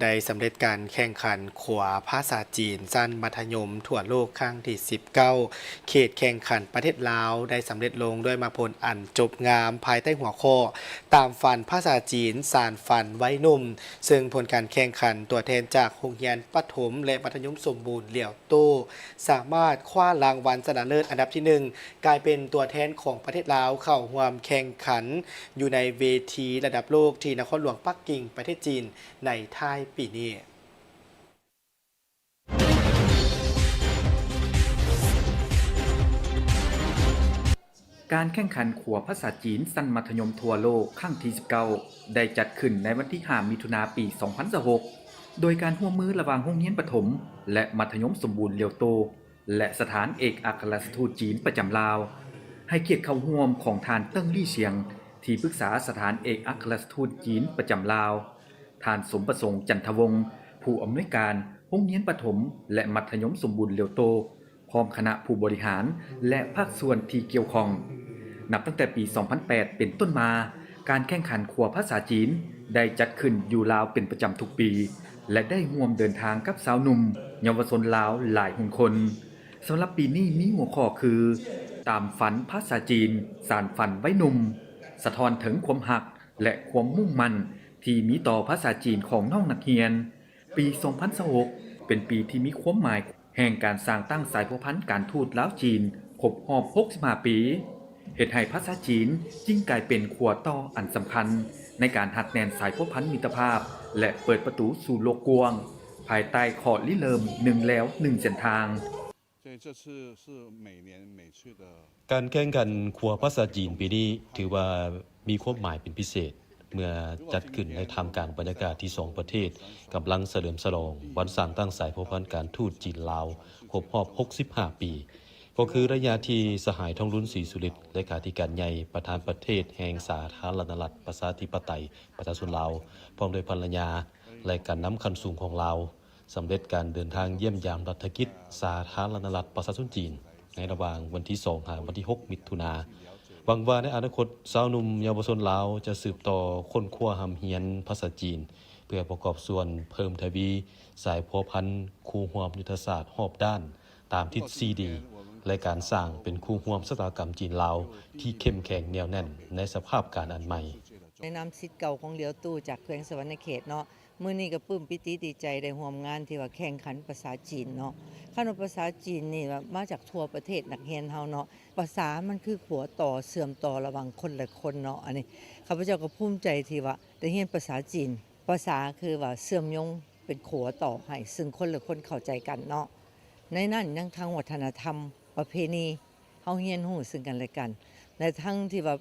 ໄດ້ສຳເລັດການແຂ່ງຂັນຂົວພາສາຈີນຊັ້ນມັດທະຍົມທົ່ວໂລກຄັ້ງທີສິບເກົ້າ ເຂດແຂ່ງຂັນປະເທດລາວ ໄດ້ສຳເລັດລົງດ້ວຍໝາກຜົນອັນຈົບງາມ ພາຍໃຕ້ຫົວຂໍ້ ຕາມຝັນພາສາຈີນ ສານຝັນໄວໜຸ່ມ, ເຊິ່ງຜົນການແຂ່ງຂັນ ຕົວແທນຈາກໂຮງຮຽນປະຖົມ ແລະ ມັດທະຍົມສົມບູນຫຼຽວໂຕ້ ສາມາດຄວ້າລາງວັນຊະນະເລີດອັນດັບທີໜຶ່ງ ກາຍເປັນຕົວແທນຂອງປະເທດລາວເຂົ້າຮ່ວມແຂ່ງຂັນຢູ່ໃນເວທີລະດັບໂລກທີ່ນະຄອນຫຼວງປັກກິ່ງ ປະເທດຈີນ ໃນທ້າຍປີນີ້. ການແຂ່ງຂັນຂົວພາສາຈີນຊັ້ນມັດທະຍົມທົ່ວໂລກຄັ້ງທີສິບເກົ້າ ໄດ້ຈັດຂຶ້ນໃນວັນທີຫ້າ ມິຖຸນາ ປີສອງພັນຊາວຫົກ ໂດຍການຮ່ວມມືລະຫວ່າງໂຮງຮຽນປະຖົມ ແລະ ມັດທະຍົມສົມບູນຫຼຽວໂຕ້ ແລະ ສະຖານເອກອັກຄະລັດຖະທູດຈີນປະຈຳລາວ, ໃຫ້ກຽດເຂົ້າຮ່ວມຂອງທ່ານ ເຕີງ ລີ້ຊຽງ ທີ່ປຶກສາສະຖານເອກອັກຄະລັດຖະທູດຈີນປະຈຳລາວ, ທ່ານ ສົມປະສົງ ຈັນທະວົງ ຜູ້ອຳນວຍການໂຮງຮຽນປະຖົມ ແລະ ມັດທະຍົມສົມບູນຫຼຽວໂຕ້ ພ້ອມຄະນະຜູ້ບໍລິຫານ ແລະ ພາກສ່ວນທີ່ກ່ຽວຂ້ອງ. ນັບຕັ້ງແຕ່ປີສອງພັນແປດເປັນຕົ້ນມາ, ການແຂ່ງຂັນຂົວພາສາຈີນໄດ້ຈັດຂຶ້ນຢູ່ລາວເປັນປະຈຳທຸກປີ ແລະ ໄດ້ຮ່ວມເດີນທາງກັບຊາວໜຸ່ມເຍົາວະຊົນລາວຫຼາຍຮ້ອຍຄົນ. ສຳລັບປີນີ້ມີຫົວຂໍ້ຄື ຕາມຝັນພາສາຈີນ ສານຝັນໄວໜຸ່ມ, ສະທ້ອນເຖິງຄວາມຮັກ ແລະ ຄວາມມຸ່ງໝັ້ນທີ່ມີຕໍ່ພາສາຈີນຂອງນ້ອງນັກຮຽນ. ປີສອງພັນຊາວຫົກ ເປັນປີທີ່ມີຄວາມໝາຍແຫ່ງການສ້າງຕັ້ງສາຍພົວພັນການທູດລາວຈີນຄົບຮອບຫົກສິບຫ້າປີ, ເຮັດໃຫ້ພາສາຈີນຈຶ່ງກາຍເປັນຂົວຕໍ່ອັນສຳຄັນໃນການຮັດແໜ້ນສາຍພົວພັນມິດຕະພາບ ແລະ ເປີດປະຕູສູ່ໂລກກວ້າງ ພາຍໃຕ້ຂໍ້ລິເລີ່ມໜຶ່ງແລວໜຶ່ງເສັ້ນທາງ. กານແຂ່ງຂັນຂົວພາສາຈີນປີນີ້ຖືວ່າມີຄວາມໝາຍເປັນພິເສດ ເມື່ອຈັດຂຶ້ນໃນທ່າມກາງບັນຍາກາດທີ່ສອງປະເທດກຳລັງສະເຫຼີມສະຫຼອງວັນສ້າງຕັ້ງສາຍພົວພັນການທູດຈີນລາວຄົບຮອບຫົກສິບຫ້າປີ, ກໍຄືໄລຍະທີ່ສະຫາຍ ທອງລຸນ ສີສຸລິດ ເລຂາທິການໃຫຍ່ ປະທານປະເທດແຫ່ງສາທາລະນະລັດ ປະຊາທິປະໄຕ ປະຊາຊົນລາວ ພ້ອມດ້ວຍພັນລະຍາ ແລະ ການນຳຂັ້ນສູງຂອງລາວ ສຳເລັດການເດີນທາງຢ້ຽມຢາມລັດຖະກິດສາທາລະນະລັດປະຊາຊົນຈີນ ໃນລະຫວ່າງວັນທີສອງ ຫາວັນທີຫົກ ມິຖຸນາ. ຫວັງວ່າໃນອະນາຄົດ ຊາວໜຸ່ມເຍົາວະຊົນລາວຈະສືບຕໍ່ຄົ້ນຄວ້າຮ່ຳຮຽນພາສາຈີນ ເພື່ອປະກອບສ່ວນເພີ່ມທະວີສາຍພົວພັນຄູ່ຮ່ວມຍຸດທະສາດຮອບດ້ານ ຕາມທິດສີ່ດີ ແລະ ການສ້າງເປັນຄູ່ຮ່ວມຊະຕາກຳຈີນລາວທີ່ເຂັ້ມແຂງແໜ້ວແໜ້ນໃນສະພາບການອັນໃໝ່. ໃນນາມສິດເກົ່າຂອງຫຼຽວໂຕ້ຈາກແຂວງສະຫວັນນະເຂດເນາະ, ມື້ນີ້ກໍປຶ້ມປີຕິດີໃຈໄດ້ຮ່ວມງານທີ່ວ່າແຂ່ງຂັນພາສາຈີນເນາະ. ຄັນວ່າພາສາຈີນນີ້ວ່າມາຈາກທົ່ວປະເທດນັກຮຽນເຮົາເນາະ, ພາສາມັນຄືຂົວຕໍ່ເຊື່ອມຕໍ່ລະຫວ່າງຄົນແລະຄົນເນາະ. ອັນນີ້ຂ້າພະເຈົ້າກໍພູມໃຈທີ່ວ່າໄດ້ຮຽນພາສາຈີນ, ພາສາຄືວ່າເຊື່ອມໂຍງເປັນຂົວຕໍ່ໃຫ້ເຊິ່ງຄົນແລະຄົນເຂົ້າໃຈກັນເນາະ. ໃນນັ້ນຍັງທັງວັດທະນະທຳ ປະເພນີ ເຮົາຮຽນຮູ້ເຊິ່ງກັນແລະກັນ ແລະ ທັງທີ່ວ່າ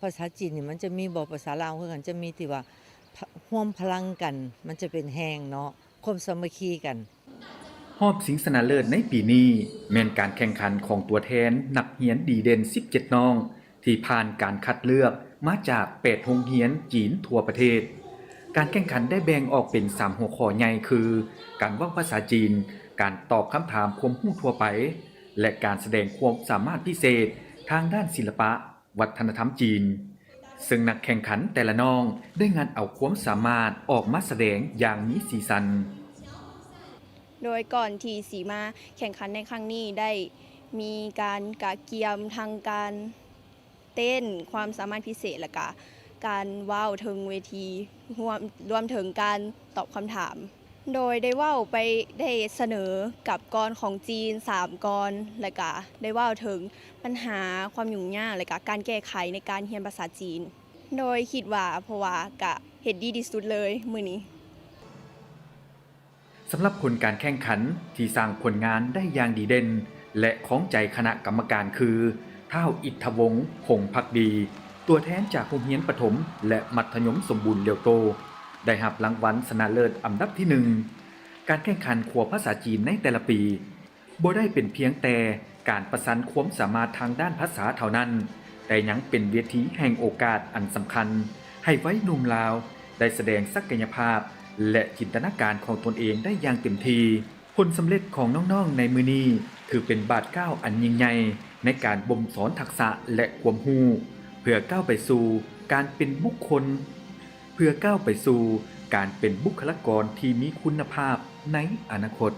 ພາສາຈີນນີ້ມັນຈະມີບໍ່ ພາສາລາວຄືກັນ ຈະມີທີ່ວ່າ ພະ ຮວມພະລັງກັນ ມັນຈະເປັນແຮງເນາະ ຄວາມສາມັກຄີກັນ. ຮອບຊິງຊະນະເລີດໃນປີນີ້ ແມ່ນການແຂ່ງຂັນຂອງຕົວແທນນັກຮຽນດີເດັ່ນສິບເຈັດນ້ອງ ທີ່ຜ່ານການຄັດເລືອກມາຈາກແປດໂຮງຮຽນຈີນທົ່ວປະເທດ. ການແຂ່ງຂັນໄດ້ແບ່ງອອກເປັນສາມຫົວຂໍ້ໃຫຍ່ຄື ການເວົ້າພາສາຈີນ, ການຕອບຄຳຖາມຄວາມຮູ້ທົ່ວໄປ ແລະ ການສະແດງຄວາມສາມາດພິເສດທາງດ້ານສິລະປະ ວັດທະນະທຳຈີນ, ເຊິ່ງນັກແຂ່ງຂັນແຕ່ລະນ້ອງໄດ້ງັດເອົາຄວາມສາມາດອອກມາສະແດງຢ່າງມີສີສັນ. ໂດຍກ່ອນທີ່ຊິມາແຂ່ງຂັນໃນຄັ້ງນີ້ ໄດ້ມີການກະກຽມທັງການເຕັ້ນ, ຄວາມສາມາດພິເສດ ແລະກະການເວົ້າເທິງເວທີ ຮວມ ລວມເຖິງການຕອບຄຳຖາມ. ໂດຍໄດ້ເວົ້າໄປ ໄດ້ສະເໜີກັບກອນຂອງຈີນສາມກອນ ແລະກະໄດ້ເວົ້າເຖິງບັນຫາຄວາມຫຍຸ້ງຍາກ ແລະກະການແກ້ໄຂໃນການຮຽນພາສາຈີນ. ໂດຍຄິດວ່າ ເພາະວ່າກະເຮັດດີທີ່ສຸດເລີຍມື້ນີ້. ສຳລັບຜົນການແຂ່ງຂັນທີ່ສ້າງຜົນງານໄດ້ຢ່າງດີເດັ່ນ ແລະ ຄອງໃຈຄະນະກຳມະການຄື ທ້າວ ອິດທະວົງ ພົງພັກດີ ຕົວແທນຈາກໂຮງຮຽນປະຖົມ ແລະ ມັດທະຍົມສົມບູນຫຼຽວໂຕ ໄດ້ຮັບລາງວັນຊະນະເລີດອັນດັບທີໜຶ່ງ. ການແຂ່ງຂັນຂົວພາສາຈີນໃນແຕ່ລະປີ ບໍ່ໄດ້ເປັນພຽງແຕ່ການປະຊັນຄວາມສາມາດທາງດ້ານພາສາເທົ່ານັ້ນ, ແຕ່ຍັງເປັນເວທີແຫ່ງໂອກາດອັນສຳຄັນ ໃຫ້ໄວໜຸ່ມລາວໄດ້ສະແດງສັກກະຍະພາບ ແລະ ຈິນຕະນາການຂອງຕົນເອງໄດ້ຢ່າງເຕັມທີ່. ຜົນສຳເລັດຂອງນ້ອງໆໃນມື້ນີ້ ຖືເປັນບາດກ້າວອັນຍິ່ງໃຫຍ່ໃນການບົ່ມສອນທັກສະ ແລະ ຄວາມຮູ້ ເພື່ອກ້າວໄປສູ່ການເປັນບຸກຄົນ ເພື່ອກ້າວໄປສູ່ ການເປັນບຸກຄະລາກອນທີ່ມີຄຸນນະພາບໃນອະນາຄົດ.